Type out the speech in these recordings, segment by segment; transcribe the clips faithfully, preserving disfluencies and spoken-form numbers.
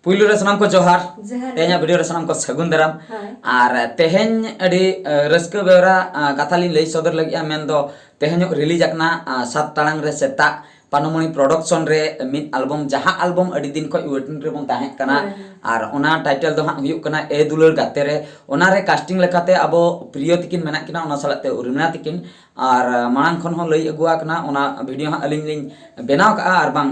ᱯᱩᱭᱞᱩ ᱨᱮ ᱥᱟᱱᱟᱢ ᱠᱚ ᱡᱚᱦᱟᱨ᱾ ᱡᱚᱦᱟᱨ ᱜᱮ᱾ ᱛᱮᱦᱮᱧᱟᱜ ᱵᱷᱤᱰᱤᱭᱳ ᱨᱮ ᱥᱟᱱᱟᱢ ᱠᱚ ᱥᱟᱹᱜᱩᱱ ᱫᱟᱨᱟᱢ᱾ ᱦᱳᱭ᱾ ᱟᱨ ᱛᱮᱦᱮᱧ ᱟᱹᱰᱤ ᱟᱹ, ᱨᱟᱹᱥᱠᱟᱹ ᱵᱮᱣᱨᱟ ᱟᱹ, ᱠᱟᱛᱷᱟ ᱞᱤᱧ ᱞᱟᱹᱭ ᱥᱚᱫᱚᱨ ᱞᱟᱹᱜᱤᱫᱼᱟ, ᱢᱮᱱᱫᱚ ᱛᱮᱦᱮᱧᱚᱜ ᱨᱤᱞᱤᱡᱽ ᱟᱠᱟᱱᱟ ᱟᱹ, ᱥᱟᱛ ᱴᱟᱲᱟᱝ ᱨᱮ ᱥᱮᱛᱟᱜ ᱯᱟᱱᱚᱢᱚᱬᱤ ᱯᱨᱚᱰᱟᱠᱥᱚᱱ ᱨᱮ ᱢᱤᱫ ᱟᱞᱵᱚᱢ, ᱡᱟᱦᱟᱸ ᱟᱞᱵᱚᱢ ᱟᱹᱰᱤ ᱫᱤᱱ ᱠᱷᱚᱱ ᱣᱮᱴᱤᱝ ᱨᱮᱵᱚᱱ ᱛᱟᱦᱮᱸ ᱠᱟᱱᱟ᱾ ᱦᱳᱭ, ᱦᱳᱭ᱾ ᱟᱨ ᱚᱱᱟ ᱴᱟᱭᱴᱮᱞ ᱫᱚ ᱦᱟᱸᱜ ᱦᱩᱭᱩᱜ ᱠᱟᱱᱟ ᱮ ᱫᱩᱞᱟᱹᱲ ᱜᱟᱛᱮ ᱨᱮ᱾ ᱚᱱᱟᱨᱮ ᱠᱟᱥᱴᱤᱝ ᱞᱮᱠᱟᱛᱮ ᱟᱵᱚ ᱯᱨᱤᱭᱚ ᱛᱤᱠᱤᱱ ᱢᱮᱱᱟᱜ ᱠᱤᱱᱟ, ᱚᱱᱟ ᱥᱟᱞᱟᱜ ᱛᱮ ᱩᱨᱢᱤᱞᱟ ᱛᱤᱠᱤᱱ᱾ ᱟᱨ ᱟᱹ, ᱢᱟᱲᱟᱝ ᱠᱷᱚᱱ ᱦᱚᱸ ᱞᱟᱹᱭ ᱟᱹᱜᱩ ᱟᱠᱟᱱᱟ, ᱚᱱᱟ ᱵᱷᱤᱰᱤᱭᱳ ᱦᱟᱸᱜ ᱟᱹᱞᱤᱧ ᱞᱤᱧ ᱵᱮᱱᱟᱣ ᱠᱟᱜᱼᱟ ᱟᱨ ᱵᱟᱝ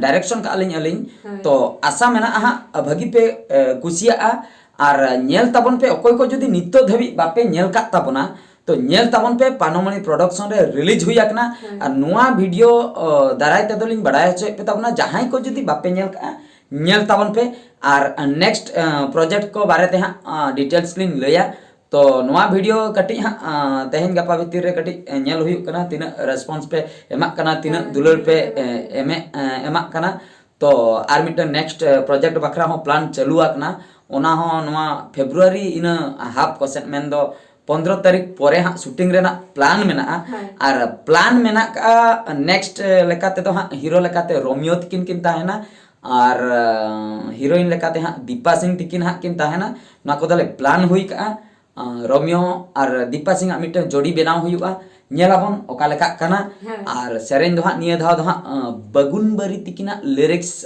ᱰᱟᱭᱨᱮᱠᱥᱚᱱ ᱠᱟᱜᱼᱟ ᱞᱤᱧ ᱟᱹᱞᱤᱧ᱾ ᱦᱳᱭ᱾ ᱛᱚ ᱟᱥᱟ ᱢᱮᱱᱟᱜᱼᱟ ᱦᱟᱸᱜ ᱵᱷᱟᱹᱜᱤ ᱯᱮ ᱟᱹ, ᱠᱩᱥᱤᱭᱟᱜᱼᱟ᱾ ᱟᱨ ᱧᱮᱞ ᱛᱟᱵᱚᱱ ᱯᱮ, ᱚᱠᱚᱭ ᱠᱚ ᱡᱩᱫᱤ ᱱᱤᱛᱚᱜ ᱫᱷᱟᱹᱵᱤᱡ ᱵᱟᱯᱮ ᱧᱮᱞ ᱠᱟᱜ ᱛᱟᱵᱚᱱᱟ, ᱛᱚ ᱧᱮᱞ ᱛᱟᱵᱚᱱ ᱯᱮ, ᱯᱟᱱᱚᱢᱚᱬᱤ ᱯᱨᱚᱰᱟᱠᱥᱚᱱ ᱨᱮ ᱨᱤᱞᱤᱡᱽ ᱦᱩᱭ ᱟᱠᱟᱱᱟ᱾ ᱦᱳᱭ᱾ ᱟᱨ ᱱᱚᱣᱟ ᱵᱷᱤᱰᱤᱭᱳ ᱟᱹ, ᱫᱟᱨᱟᱭ ᱛᱮᱫᱚ ᱞᱤᱧ ᱵᱟᱲᱟᱭ ᱦᱚᱪᱚᱭᱮᱫ ᱯᱮ ᱛᱟᱵᱚᱱᱟ, ᱡᱟᱦᱟᱸᱭ ᱠᱚ ᱡᱩᱫᱤ ᱵᱟᱯᱮ ᱧᱮᱞ ᱠᱟᱜᱼᱟ, ᱧᱮᱞ ᱛᱟᱵᱚᱱ ᱯᱮ᱾ ᱟᱨ ᱱᱮᱠᱥᱴ ᱯᱨᱚᱡᱮᱠᱴ ᱠᱚ ᱵᱟᱨᱮ ᱛᱮ ᱦᱟᱸᱜ ᱰᱤᱴᱮᱞᱥ ᱞᱤᱧ ᱞᱟᱹᱭᱟ᱾ ᱛᱚ ᱱᱚᱣᱟ ᱵᱷᱤᱰᱤᱭᱳ ᱠᱟᱹᱴᱤᱡ ᱦᱟᱸᱜ ᱟᱸ, ᱛᱮᱦᱮᱧ ᱜᱟᱯᱟ ᱵᱷᱤᱛᱤᱨ ᱨᱮ ᱠᱟᱹᱴᱤᱡ ᱮ, ᱧᱮᱞ ᱦᱩᱭᱩᱜ ᱠᱟᱱᱟ, ᱛᱤᱱᱟᱹᱜ ᱨᱮᱥᱯᱚᱱᱥ ᱯᱮ ᱮᱢᱟᱜ ᱠᱟᱱᱟ, ᱛᱤᱱᱟᱹᱜ ᱦᱮᱸ, ᱫᱩᱞᱟᱹᱲ ᱯᱮ ᱦᱮᱸ, ᱮ, ᱦᱮᱸ᱾ ᱮᱢᱮ-, ᱮ, ᱮᱢᱟᱜ ᱠᱟᱱᱟ᱾ ᱛᱚ ᱟᱨ ᱢᱤᱫᱴᱮᱱ ᱱᱮᱠᱥᱴ ᱯᱨᱚᱡᱮᱠᱴ ᱵᱟᱠᱷᱨᱟ ᱦᱚᱸ ᱯᱞᱟᱱ ᱪᱟᱹᱞᱩ ᱟᱠᱟᱱᱟ, ᱚᱱᱟ ᱦᱚᱸ ᱱᱚᱣᱟ ᱯᱷᱮᱵᱽᱨᱩᱣᱟᱨᱤ ᱤᱱᱟᱹ ᱦᱟᱯ ᱠᱚᱥᱮᱫ, ᱢᱮᱱᱫᱚ ᱯᱚᱱᱫᱽᱨᱚ ᱛᱟᱹᱨᱤᱠᱷ ᱯᱚᱨᱮ ᱦᱟᱸᱜ ᱥᱩᱴᱤᱝ ᱨᱮᱱᱟᱜ ᱯᱞᱟᱱ ᱢᱮᱱᱟᱜᱼᱟ᱾ ᱦᱮᱸ᱾ ᱟᱨ ᱯᱞᱟᱱ ᱢᱮᱱᱟᱜ ᱠᱟᱜᱼᱟ ᱱᱮᱠᱥᱴ ᱞᱮᱠᱟ ᱛᱮᱫᱚ ᱦᱟᱸᱜ ᱦᱤᱨᱳ ᱞᱮᱠᱟᱛᱮ ᱨᱳᱢᱤᱭᱳ ᱛᱤᱠᱤᱱ ᱠᱤᱱ ᱛᱟᱦᱮᱱᱟ, ᱟᱨ ᱦᱤᱨᱳᱭᱤᱱ ᱞᱮᱠᱟᱛᱮ ᱦᱟᱸᱜ ᱫᱤᱯᱟ ᱥᱤᱝ ᱛᱤᱠᱤᱱ ᱦᱟᱸᱜ ᱠᱤᱱ ᱛᱟᱦᱮᱱᱟ᱾ ᱱᱚᱣᱟ ᱠᱚᱫᱚᱞᱮ ᱯᱞᱟᱱ ᱦᱩᱭ ᱠᱟᱜᱼᱟ᱾ ᱟᱸ, ᱨᱳᱢᱤᱭᱳ ᱟᱨ ᱫᱤᱯᱟ ᱥᱤᱝ ᱟᱜ ᱢᱤᱫᱴᱟᱝ ᱡᱳᱰᱤ ᱵᱮᱱᱟᱣ ᱦᱩᱭᱩᱜᱼᱟ, ᱧᱮᱞᱟᱵᱚᱱ ᱚᱠᱟ ᱞᱮᱠᱟᱜ ᱠᱟᱱᱟ᱾ ᱦᱮᱸ᱾ ᱟᱨ ᱥᱮᱨᱮᱧ ᱫᱚ ᱦᱟᱸᱜ ᱱᱤᱭᱟᱹ ᱫᱷᱟᱣ ᱫᱚ ᱦᱟᱸᱜ ᱟᱸ, ᱵᱟᱹᱜᱩᱱ ᱵᱟᱹᱨᱤ ᱛᱤᱠᱤᱱᱟᱜ ᱞᱤᱨᱤᱠᱥ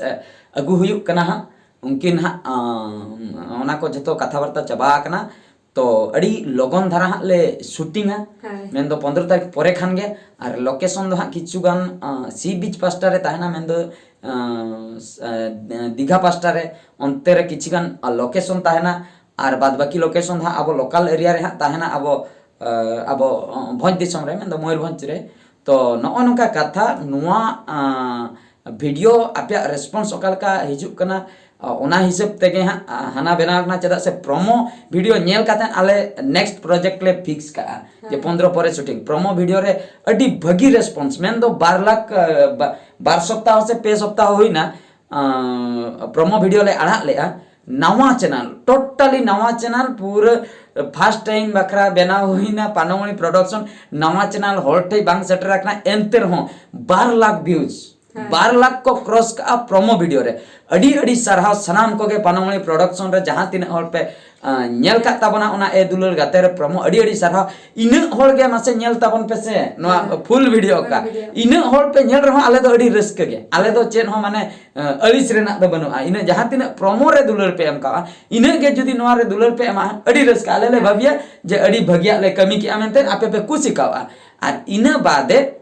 ᱟᱹᱜᱩ ᱦᱩᱭᱩᱜ ᱠᱟᱱᱟ ᱦᱟᱸᱜ᱾ ᱩᱱᱠᱤᱱ ᱦᱟᱸᱜ ᱟᱸ, ᱚᱱᱟ ᱠᱚ ᱡᱷᱚᱛᱚ ᱠᱟᱛᱷᱟ ᱵᱟᱨᱛᱟ ᱪᱟᱵᱟ ᱟᱠᱟᱱᱟ᱾ ᱛᱚ ᱟᱹᱰᱤ ᱞᱚᱜᱚᱱ ᱫᱷᱟᱨᱟ ᱦᱟᱸᱜ ᱞᱮ ᱥᱩᱴᱤᱝᱟ, ᱦᱮᱸ᱾ ᱢᱮᱱᱫᱚ ᱯᱚᱱᱫᱽᱨᱚ ᱛᱟᱹᱨᱤᱠᱷ ᱯᱚᱨᱮ ᱠᱷᱟᱱ ᱜᱮ᱾ ᱟᱨ ᱞᱳᱠᱮᱥᱚᱱ ᱫᱚ ᱦᱟᱸᱜ ᱠᱤᱪᱷᱩ ᱜᱟᱱ ᱥᱤ ᱵᱤᱪ ᱯᱟᱥᱴᱟ ᱨᱮ ᱛᱟᱦᱮᱱᱟ, ᱢᱮᱱᱫᱚ ᱟᱸ, ᱥ-, ᱟᱸ, ᱫᱤᱜᱷᱟ ᱯᱟᱥᱴᱟ ᱨᱮ, ᱚᱱᱛᱮ ᱨᱮ ᱠᱤᱪᱷᱩ ᱜᱟᱱ ᱞᱳᱠᱮᱥᱚᱱ ᱛᱟᱦᱮᱱᱟ᱾ ᱟᱨ ᱵᱟᱫ ᱵᱟᱹᱠᱤ ᱞᱳᱠᱮᱥᱚᱱ ᱫᱚ ᱦᱟᱸᱜ ᱟᱵᱚ ᱞᱳᱠᱟᱞ ᱮᱨᱤᱭᱟ ᱨᱮ ᱦᱟᱸᱜ ᱛᱟᱦᱮᱱᱟ, ᱟᱵᱚ ᱟᱸ, ᱟᱵᱚ ᱟᱸ, ᱵᱷᱚᱸᱡᱽ ᱫᱤᱥᱚᱢ ᱨᱮ, ᱢᱮᱱᱫᱚ ᱢᱚᱭᱩᱨᱵᱷᱚᱸᱡᱽ ᱨᱮ᱾ ᱛᱚ ᱱᱚᱜᱼᱚ ᱱᱚᱝᱠᱟ ᱠᱟᱛᱷᱟ, ᱱᱚᱣᱟ ᱟᱸ, ᱵᱷᱤᱰᱤᱭᱳ ᱟᱯᱮᱭᱟᱜ ᱨᱮᱥᱯᱚᱱᱥ ᱚᱠᱟ ᱞᱮᱠᱟ ᱦᱤᱡᱩᱜ ᱠᱟᱱᱟ, ᱟᱸ, ᱚᱱᱟ ᱦᱤᱥᱟᱹᱵ ᱛᱮᱜᱮ ᱦᱟᱸᱜ ᱟᱸ, ᱦᱟᱱᱟ ᱵᱮᱱᱟᱣ ᱠᱟᱱᱟ, ᱪᱮᱫᱟᱜ ᱥᱮ ᱯᱨᱚᱢᱳ ᱵᱷᱤᱰᱤᱭᱳ ᱧᱮᱞ ᱠᱟᱛᱮ ᱟᱞᱮ ᱱᱮᱠᱥᱴ ᱯᱨᱚᱡᱮᱠᱴ ᱞᱮ ᱯᱷᱤᱠᱥ ᱠᱟᱜᱼᱟ ᱡᱮ ᱦᱮᱸ᱾ ᱯᱚᱱᱫᱽᱨᱚ ᱯᱚᱨᱮ ᱥᱩᱴᱤᱝ᱾ ᱯᱨᱚᱢᱳ ᱵᱷᱤᱰᱤᱭᱳ ᱨᱮ ᱟᱹᱰᱤ ᱵᱷᱟᱹᱜᱤ ᱨᱮᱥᱯᱚᱱᱥ, ᱢᱮᱱᱫᱚ ᱵᱟᱨ ᱞᱟᱠᱷ, ᱟᱸ, ᱵᱟ-, ᱵᱟᱨ ᱥᱚᱯᱛᱟᱦᱚ ᱥᱮ ᱯᱮ ᱥᱚᱯᱛᱟᱦᱚ ᱦᱩᱭᱱᱟ, ᱟᱸ, ᱯᱨᱚᱢᱳ ᱵᱷᱤᱰᱤᱭᱳ ᱞᱮ ᱟᱲᱟᱜ ᱞᱮᱜᱼᱟ᱾ ᱱᱟᱣᱟ ᱪᱮᱱᱮᱞ, ᱴᱳᱴᱟᱞᱤ ᱱᱟᱣᱟ ᱪᱮᱱᱮᱞ, ᱯᱩᱨᱟᱹ ᱯᱷᱟᱥᱴ ᱴᱟᱭᱤᱢ ᱵᱟᱠᱷᱨᱟ ᱵᱮᱱᱟᱣ ᱦᱩᱭᱱᱟ ᱯᱟᱱᱚᱢᱚᱬᱤ ᱯᱨᱚᱰᱟᱠᱥᱚᱱ᱾ ᱱᱟᱣᱟ ᱪᱮᱱᱮᱞ ᱦᱚᱲ ᱴᱷᱮᱡ ᱵᱟᱝ ᱥᱮᱴᱮᱨ ᱟᱠᱟᱱᱟ, ᱮᱱᱛᱮ ᱨᱮᱦᱚᱸ ᱵᱟᱨ ᱞᱟᱠᱷ ᱵᱷᱤᱭᱩᱡᱽ᱾ ᱵᱟᱨ ᱞᱟᱠᱷ ᱠᱚ ᱠᱨᱚᱥ ᱠᱟᱜᱼᱟ ᱯᱨᱚᱢᱳ ᱵᱷᱤᱰᱤᱭᱳ ᱨᱮ᱾ ᱟᱹᱰᱤ ᱟᱹᱰᱤ ᱥᱟᱨᱦᱟᱣ ᱥᱟᱱᱟᱢ ᱠᱚᱜᱮ ᱯᱟᱱᱟᱢᱚᱬᱤ ᱯᱨᱚᱰᱟᱠᱥᱚᱱ ᱨᱮ ᱡᱟᱦᱟᱸ ᱛᱤᱱᱟᱹᱜ ᱦᱚᱲ ᱯᱮ ᱟᱸ, ᱧᱮᱞ ᱠᱟᱜ ᱛᱟᱵᱚᱱᱟ ᱚᱱᱟ ᱮ ᱫᱩᱞᱟᱹᱲ ᱜᱟᱛᱮ ᱨᱮ ᱯᱨᱚᱢᱳ, ᱟᱹᱰᱤ ᱟᱹᱰᱤ ᱥᱟᱨᱦᱟᱣ᱾ ᱤᱱᱟᱹᱜ ᱦᱚᱲ ᱜᱮ ᱢᱟᱥᱮ ᱧᱮᱞ ᱛᱟᱵᱚᱱ ᱯᱮᱥᱮ ᱱᱚᱣᱟ ᱯᱷᱩᱞ ᱵᱷᱤᱰᱤᱭᱳ ᱚᱠᱟ᱾ ᱤᱱᱟᱹᱜ ᱦᱚᱲ ᱯᱮ ᱧᱮᱞ ᱨᱮᱦᱚᱸ ᱟᱞᱮ ᱫᱚ ᱟᱹᱰᱤ ᱨᱟᱹᱥᱠᱟᱹ ᱜᱮ, ᱟᱞᱮ ᱫᱚ ᱪᱮᱫ ᱦᱚᱸ ᱢᱟᱱᱮ ᱟᱹᱲᱤᱥ ᱨᱮᱱᱟᱜ ᱫᱚ ᱵᱟᱹᱱᱩᱜᱼᱟ᱾ ᱤᱱᱟᱹ ᱡᱟᱦᱟᱸ ᱛᱤᱱᱟᱹᱜ ᱯᱨᱚᱢᱳ ᱨᱮ ᱫᱩᱞᱟᱹᱲ ᱯᱮ ᱮᱢ ᱠᱟᱜᱼᱟ, ᱤᱱᱟᱹᱜ ᱜᱮ ᱡᱩᱫᱤ ᱱᱚᱣᱟ ᱨᱮ ᱫᱩᱞᱟᱹᱲ ᱯᱮ ᱮᱢᱟ, ᱟᱹᱰᱤ ᱨᱟᱹᱥᱠᱟᱹ᱾ ᱟᱞᱮ ᱞᱮ ᱵᱷᱟᱹᱵᱤᱭᱟ ᱡᱮ ᱟᱹᱰᱤ ᱵᱷᱟᱹᱜᱤᱭᱟᱜ ᱞᱮ ᱠᱟᱹᱢᱤ ᱠᱮᱜᱼᱟ ᱢᱮᱱᱛᱮ ᱟᱯᱮ ᱯᱮ ᱠᱩᱥᱤ ᱠᱟᱣᱟ᱾ ᱟᱨ ᱤᱱᱟᱹ ᱵᱟᱫᱮ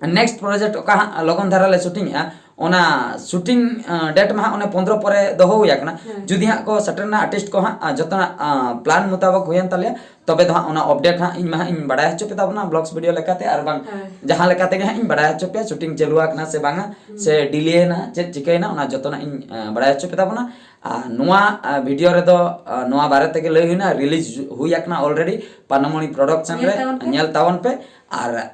ᱱᱮᱠᱥᱴ ᱯᱨᱚᱡᱮᱠᱴ ᱚᱠᱟ ᱦᱟᱸᱜ ᱞᱚᱜᱚᱱ ᱫᱷᱟᱨᱟ ᱞᱮ ᱥᱩᱴᱤᱝ ᱮᱜᱼᱟ, ᱚᱱᱟ ᱥᱩᱴᱤᱝ ᱰᱮᱴ ᱢᱟ ᱦᱟᱸᱜ ᱚᱱᱮ ᱯᱚᱱᱫᱽᱨᱚ ᱯᱚᱨᱮ ᱫᱚᱦᱚ ᱦᱩᱭ ᱟᱠᱟᱱᱟ᱾ ᱡᱩᱫᱤ ᱦᱟᱸᱜ ᱠᱚ ᱥᱮᱴᱮᱨ ᱨᱮᱱᱟᱜ ᱟᱨᱴᱤᱥᱴ ᱠᱚ ᱦᱟᱸᱜ ᱡᱚᱛᱚᱱᱟᱜ ᱯᱞᱟᱱ ᱢᱚᱛᱟᱵᱚᱠ ᱦᱩᱭᱮᱱ ᱛᱟᱞᱮᱭᱟ, ᱛᱚᱵᱮ ᱫᱚ ᱦᱟᱸᱜ ᱚᱱᱟ ᱟᱯᱰᱮᱴ ᱦᱟᱸᱜ ᱤᱧ ᱢᱟ ᱦᱟᱸᱜ ᱤᱧ ᱵᱟᱲᱟᱭ ᱦᱚᱪᱚ ᱯᱮ ᱛᱟᱵᱚᱱᱟ ᱵᱞᱚᱜᱥ ᱵᱷᱤᱰᱤᱭᱳ ᱞᱮᱠᱟᱛᱮ, ᱟᱨ ᱵᱟᱝ ᱡᱟᱦᱟᱸ ᱞᱮᱠᱟ ᱛᱮᱜᱮ ᱦᱟᱸᱜ ᱤᱧ ᱵᱟᱲᱟᱭ ᱦᱚᱪᱚ ᱯᱮᱭᱟ ᱥᱩᱴᱤᱝ ᱪᱟᱹᱞᱩ ᱟᱠᱟᱱᱟ ᱥᱮ ᱵᱟᱝᱟ, ᱥᱮ ᱰᱤᱞᱮ ᱮᱱᱟ, ᱪᱮᱫ ᱪᱤᱠᱟᱹᱭᱮᱱᱟ, ᱚᱱᱟ ᱡᱚᱛᱚᱱᱟᱜ ᱤᱧ ᱵᱟᱲᱟᱭ ᱦᱚᱪᱚ ᱯᱮ ᱛᱟᱵᱚᱱᱟ᱾ ᱟᱨ ᱱᱚᱣᱟ ᱵᱷᱤᱰᱤᱭᱳ ᱨᱮᱫᱚ ᱱᱚᱣᱟ ᱵᱟᱨᱮ ᱛᱮᱜᱮ ᱞᱟᱹᱭ ᱦᱩᱭᱱᱟ, ᱨᱤᱞᱤᱡᱽ ᱦᱩᱭ ᱟᱠᱟᱱᱟ ᱚᱞᱨᱮᱰᱤ ᱯᱟᱱᱟᱢᱚᱬᱤ ᱯᱨᱚᱰᱟᱠᱥᱚᱱ ᱨᱮ, ᱧᱮᱞ ᱛᱟᱵᱚᱱ ᱯᱮ᱾ ᱟᱨ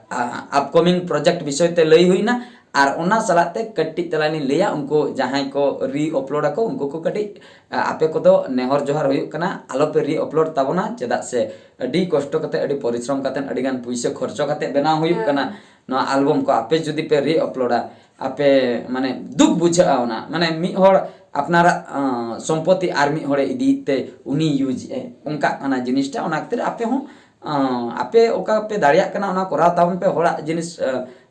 ᱟᱯᱠᱚᱢᱤᱝ ᱯᱨᱚᱡᱮᱠᱴ ᱵᱤᱥᱚᱭ ᱛᱮ ᱞᱟᱹᱭ ᱦᱩᱭᱱᱟ, ᱟᱨ ᱚᱱᱟ ᱥᱟᱞᱟᱜ ᱛᱮ ᱠᱟᱹᱴᱤᱡ ᱛᱟᱞᱟᱝ ᱞᱤᱧ ᱞᱟᱹᱭᱟ, ᱩᱱᱠᱩ ᱡᱟᱦᱟᱸᱭ ᱠᱚ ᱨᱤ ᱟᱯᱞᱳᱰ ᱟᱠᱚ, ᱩᱱᱠᱩ ᱠᱚ ᱠᱟᱹᱴᱤᱡ ᱟᱯᱮ ᱠᱚᱫᱚ ᱱᱮᱦᱚᱨ ᱡᱚᱦᱟᱨ ᱦᱩᱭᱩᱜ ᱠᱟᱱᱟ, ᱟᱞᱚᱯᱮ ᱨᱤ ᱟᱯᱞᱳᱰ ᱛᱟᱵᱚᱱᱟ᱾ ᱪᱮᱫᱟᱜ ᱥᱮ ᱟᱹᱰᱤ ᱠᱚᱥᱴᱚ ᱠᱟᱛᱮ, ᱟᱹᱰᱤ ᱯᱚᱨᱤᱥᱨᱚᱢ ᱠᱟᱛᱮ, ᱟᱹᱰᱤ ᱜᱟᱱ ᱯᱩᱭᱥᱟᱹ ᱠᱷᱚᱨᱪᱚ ᱠᱟᱛᱮ ᱵᱮᱱᱟᱣ ᱦᱩᱭᱩᱜ ᱠᱟᱱᱟ ᱱᱚᱣᱟ ᱟᱞᱵᱚᱢ ᱠᱚ᱾ ᱟᱯᱮ ᱡᱩᱫᱤ ᱯᱮ ᱨᱤ ᱟᱯᱞᱳᱰᱟ, ᱟᱯᱮ ᱢᱟᱱᱮ ᱫᱩᱠ ᱵᱩᱡᱷᱟᱹᱜᱼᱟ᱾ ᱚᱱᱟ ᱢᱟᱱᱮ ᱢᱤᱫ ᱦᱚᱲ ᱟᱯᱱᱟᱨᱟᱜ ᱥᱚᱢᱯᱚᱛᱤ ᱟᱨ ᱢᱤᱫ ᱦᱚᱲᱮ ᱤᱫᱤᱭᱮᱫ ᱛᱮ ᱩᱱᱤ ᱤᱭᱩᱡᱽ ᱮᱫ, ᱚᱱᱠᱟᱜ ᱠᱟᱱᱟ ᱡᱤᱱᱤᱥᱴᱟ᱾ ᱚᱱᱟ ᱠᱷᱟᱹᱛᱤᱨ ᱟᱯᱮ ᱦᱚᱸ ᱟᱯᱮ ᱚᱠᱟ ᱯᱮ ᱫᱟᱲᱮᱭᱟᱜ ᱠᱟᱱᱟ ᱚᱱᱟ ᱠᱚᱨᱟᱣ ᱛᱟᱵᱚᱱ ᱯᱮ᱾ ᱦᱚᱲᱟᱜ ᱡᱤᱱᱤᱥ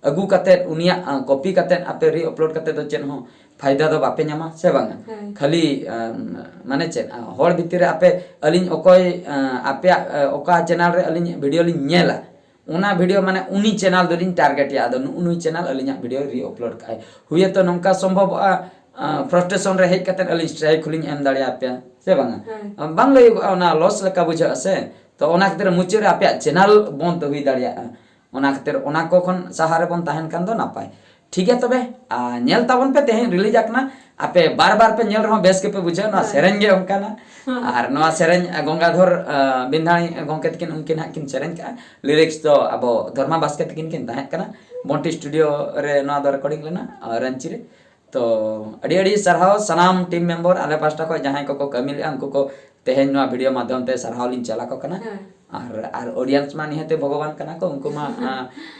ᱟᱹᱜᱩ ᱠᱟᱛᱮ, ᱩᱱᱤᱭᱟᱜ ᱠᱚᱯᱤ ᱠᱟᱛᱮ ᱟᱯᱮ ᱨᱤ ᱟᱯᱞᱳᱰ ᱠᱟᱛᱮ ᱫᱚ ᱪᱮᱫ ᱦᱚᱸ ᱯᱷᱟᱭᱫᱟ ᱫᱚ ᱵᱟᱯᱮ ᱧᱟᱢᱟ, ᱥᱮ ᱵᱟᱝᱟ? ᱠᱷᱟᱹᱞᱤ ᱢᱟᱱᱮ ᱪᱮᱫ, ᱦᱚᱲ ᱵᱷᱤᱛᱤᱨ ᱨᱮ ᱟᱯᱮ, ᱟᱹᱞᱤᱧ ᱚᱠᱚᱭ ᱟᱯᱮᱭᱟᱜ ᱚᱠᱟ ᱪᱮᱱᱮᱞ ᱨᱮ ᱟᱹᱞᱤᱧ ᱵᱷᱤᱰᱤᱭᱳ ᱞᱤᱧ ᱧᱮᱞᱟ, ᱚᱱᱟ ᱵᱷᱤᱰᱤᱭᱳ ᱢᱟᱱᱮ ᱩᱱᱤ ᱪᱮᱱᱮᱞ ᱫᱚᱞᱤᱧ ᱴᱟᱨᱜᱮᱴ ᱮᱭᱟ᱾ ᱟᱫᱚ ᱱᱩᱜᱼᱩ ᱱᱩᱭ ᱪᱮᱱᱮᱞ ᱟᱹᱞᱤᱧᱟᱜ ᱵᱷᱤᱰᱤᱭᱳ ᱨᱤ ᱟᱯᱞᱳᱰ ᱠᱟᱜᱼᱟᱭ, ᱦᱩᱭᱮᱛᱚ ᱱᱚᱝᱠᱟ ᱥᱚᱢᱵᱷᱚᱵᱚᱜᱼᱟ, ᱯᱷᱨᱟᱥᱴᱨᱮᱥᱚᱱ ᱨᱮ ᱦᱮᱡ ᱠᱟᱛᱮ ᱟᱹᱞᱤᱧ ᱥᱴᱨᱟᱭᱤᱠ ᱦᱚᱸᱞᱤᱧ ᱮᱢ ᱫᱟᱲᱮᱭᱟᱯᱮᱭᱟ, ᱥᱮ ᱵᱟᱝᱟ? ᱵᱟᱝ ᱞᱟᱹᱭᱚᱜᱚᱜᱼᱟ, ᱚᱱᱟ ᱞᱚᱥ ᱞᱮᱠᱟ ᱵᱩᱡᱷᱟᱹᱜᱼᱟ ᱥᱮ᱾ ᱛᱚ ᱚᱱᱟ ᱠᱷᱟᱹᱛᱤᱨ ᱢᱩᱪᱟᱹᱫ ᱨᱮ ᱟᱯᱮᱭᱟᱜ ᱪᱮᱱᱮᱞ ᱵᱚᱱᱫ ᱦᱩᱭ ᱫᱟᱲᱮᱭᱟᱜᱼᱟ᱾ ᱚᱱᱟ ᱠᱷᱟᱹᱛᱤᱨ ᱚᱱᱟ ᱠᱚ ᱠᱷᱚᱱ ᱥᱟᱦᱟ ᱨᱮᱵᱚᱱ ᱛᱟᱦᱮᱱ ᱠᱷᱟᱱ ᱫᱚ ᱱᱟᱯᱟᱭ᱾ ᱴᱷᱤᱠ ᱜᱮᱭᱟ ᱛᱚᱵᱮ, ᱟᱨ ᱧᱮᱞ ᱛᱟᱵᱚᱱ ᱯᱮ, ᱛᱮᱦᱮᱧ ᱨᱤᱞᱤᱡᱽ ᱟᱠᱟᱱᱟ᱾ ᱟᱯᱮ ᱵᱟᱨ ᱵᱟᱨ ᱯᱮ ᱧᱮᱞ ᱨᱮᱦᱚᱸ ᱵᱮᱥ ᱜᱮᱯᱮ ᱵᱩᱡᱷᱟᱹᱣᱟ᱾ ᱱᱚᱣᱟ ᱥᱮᱨᱮᱧ ᱜᱮ ᱚᱱᱠᱟᱱᱟ᱾ ᱟᱨ ᱱᱚᱣᱟ ᱥᱮᱨᱮᱧ ᱜᱚᱝᱜᱟᱫᱷᱚᱨ ᱵᱤᱱᱫᱷᱟᱬᱤ ᱜᱚᱢᱠᱮ ᱛᱟᱹᱠᱤᱱ ᱩᱱᱠᱤᱱ ᱦᱟᱸᱜ ᱠᱤᱱ ᱥᱮᱨᱮᱧ ᱠᱟᱜᱼᱟ᱾ ᱞᱤᱨᱤᱠᱥ ᱫᱚ ᱟᱵᱚ ᱫᱷᱚᱨᱢᱟ ᱵᱟᱥᱠᱮ ᱛᱟᱹᱠᱤᱱ ᱠᱤᱱ ᱛᱟᱦᱮᱸ ᱠᱟᱱᱟ᱾ ᱵᱚᱱᱴᱤ ᱥᱴᱩᱰᱤᱭᱳ ᱨᱮ ᱱᱚᱣᱟ ᱫᱚ ᱨᱮᱠᱚᱨᱰᱤᱝ ᱞᱮᱱᱟ, ᱨᱟᱺᱪᱤ ᱨᱮ᱾ ᱛᱚ ᱟᱹᱰᱤ ᱟᱹᱰᱤ ᱥᱟᱨᱦᱟᱣ ᱥᱟᱱᱟᱢ ᱴᱤᱢ ᱢᱮᱢᱵᱟᱨ, ᱟᱞᱮ ᱯᱟᱥᱴᱟ ᱠᱷᱚᱱ ᱡᱟᱦᱟᱸᱭ ᱠᱚᱠᱚ ᱠᱟᱹᱢᱤ ᱞᱮᱫᱼᱟ, ᱩᱱᱠᱩ ᱠᱚ ᱛᱮᱦᱮᱧ ᱱᱚᱣᱟ ᱵᱷᱤᱰᱤᱭᱳ ᱢᱟᱫᱽᱫᱷᱚᱢ ᱛᱮ ᱥᱟᱨᱦᱟᱣ ᱞᱤᱧ ᱪᱟᱞ ᱟᱠᱚ ᱠᱟᱱᱟ᱾ ᱟᱨ ᱟᱨ ᱚᱰᱤᱭᱮᱱᱥ ᱢᱟ ᱱᱤᱦᱟᱹᱛ ᱵᱷᱚᱜᱚᱵᱟᱱ ᱠᱟᱱᱟ ᱠᱚ, ᱩᱱᱠᱩ ᱢᱟ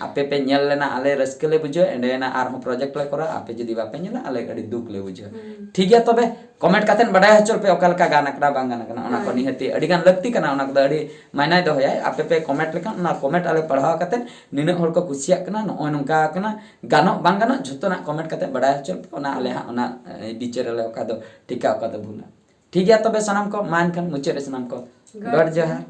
ᱟᱯᱮ ᱯᱮ ᱧᱮᱞ ᱞᱮᱱᱟ, ᱟᱞᱮ ᱨᱟᱹᱥᱠᱟᱹ ᱞᱮ ᱵᱩᱡᱷᱟᱹᱣᱟ, ᱮᱸᱰᱮᱱᱟ ᱟᱨᱦᱚᱸ ᱯᱨᱚᱡᱮᱠᱴ ᱞᱮ ᱠᱚᱨᱟᱣᱟ, ᱟᱯᱮ ᱡᱩᱫᱤ ᱵᱟᱯᱮ ᱧᱮᱞᱟ ᱟᱞᱮ ᱟᱹᱰᱤ ᱫᱩᱠ ᱞᱮ ᱵᱩᱡᱷᱟᱹᱣᱟ᱾ ᱴᱷᱤᱠ ᱜᱮᱭᱟ, ᱛᱚᱵᱮ ᱠᱚᱢᱮᱱᱴ ᱠᱟᱛᱮ ᱵᱟᱰᱟᱭ ᱦᱚᱪᱚ ᱯᱮ ᱚᱠᱟ ᱞᱮᱠᱟ ᱜᱟᱱ ᱟᱠᱟᱱᱟ ᱵᱟᱝ ᱜᱟᱱ ᱟᱠᱟᱱᱟ, ᱚᱱᱟ ᱠᱚ ᱱᱤᱦᱟᱹᱛ ᱟᱹᱰᱤ ᱜᱟᱱ ᱞᱟᱹᱠᱛᱤ ᱠᱟᱱᱟ, ᱚᱱᱟ ᱠᱚᱫᱚ ᱟᱹᱰᱤ ᱢᱟᱭᱱᱟᱭ ᱫᱚᱦᱚᱭᱟᱭ᱾ ᱟᱯᱮ ᱯᱮ ᱠᱚᱢᱮᱱᱴ ᱞᱮᱠᱷᱟᱱ ᱚᱱᱟ ᱠᱚᱢᱮᱱᱴ ᱟᱞᱮ ᱯᱟᱲᱦᱟᱣ ᱠᱟᱛᱮ ᱱᱤᱱᱟᱹᱜ ᱦᱚᱲ ᱠᱚ ᱠᱩᱥᱤᱭᱟᱜ ᱠᱟᱱᱟ, ᱱᱚᱜᱼᱚᱭ ᱱᱚᱝᱠᱟ ᱟᱠᱟᱱᱟ, ᱜᱟᱱᱚᱜ ᱵᱟᱝ ᱜᱟᱱᱚᱜ ᱡᱷᱚᱛᱚᱱᱟᱜ ᱠᱚᱢᱮᱱᱴ ᱠᱟᱛᱮ ᱵᱟᱰᱟᱭ ᱦᱚᱪᱚ ᱯᱮ, ᱚᱱᱟ ᱟᱞᱮ ᱦᱟᱸᱜ ᱚᱱᱟ ᱵᱤᱪᱟᱹᱨ ᱟᱞᱮ ᱚᱠᱟ ᱫᱚ ᱴᱷᱤᱠᱟ ᱚᱠᱟ ᱫᱚ ᱵᱷᱩᱞᱟ᱾ ᱴᱷᱤᱠ ᱜᱮᱭᱟ, ᱛᱚᱵᱮ ᱥᱟᱱᱟᱢ ᱠᱚ ᱢᱟ ᱮᱱᱠᱷᱟᱱ ᱢᱩᱪᱟᱹᱫ ᱨᱮ ᱥᱟᱱᱟᱢ ᱠᱚ ᱜᱚᱰ ᱡᱚᱦᱟᱨ᱾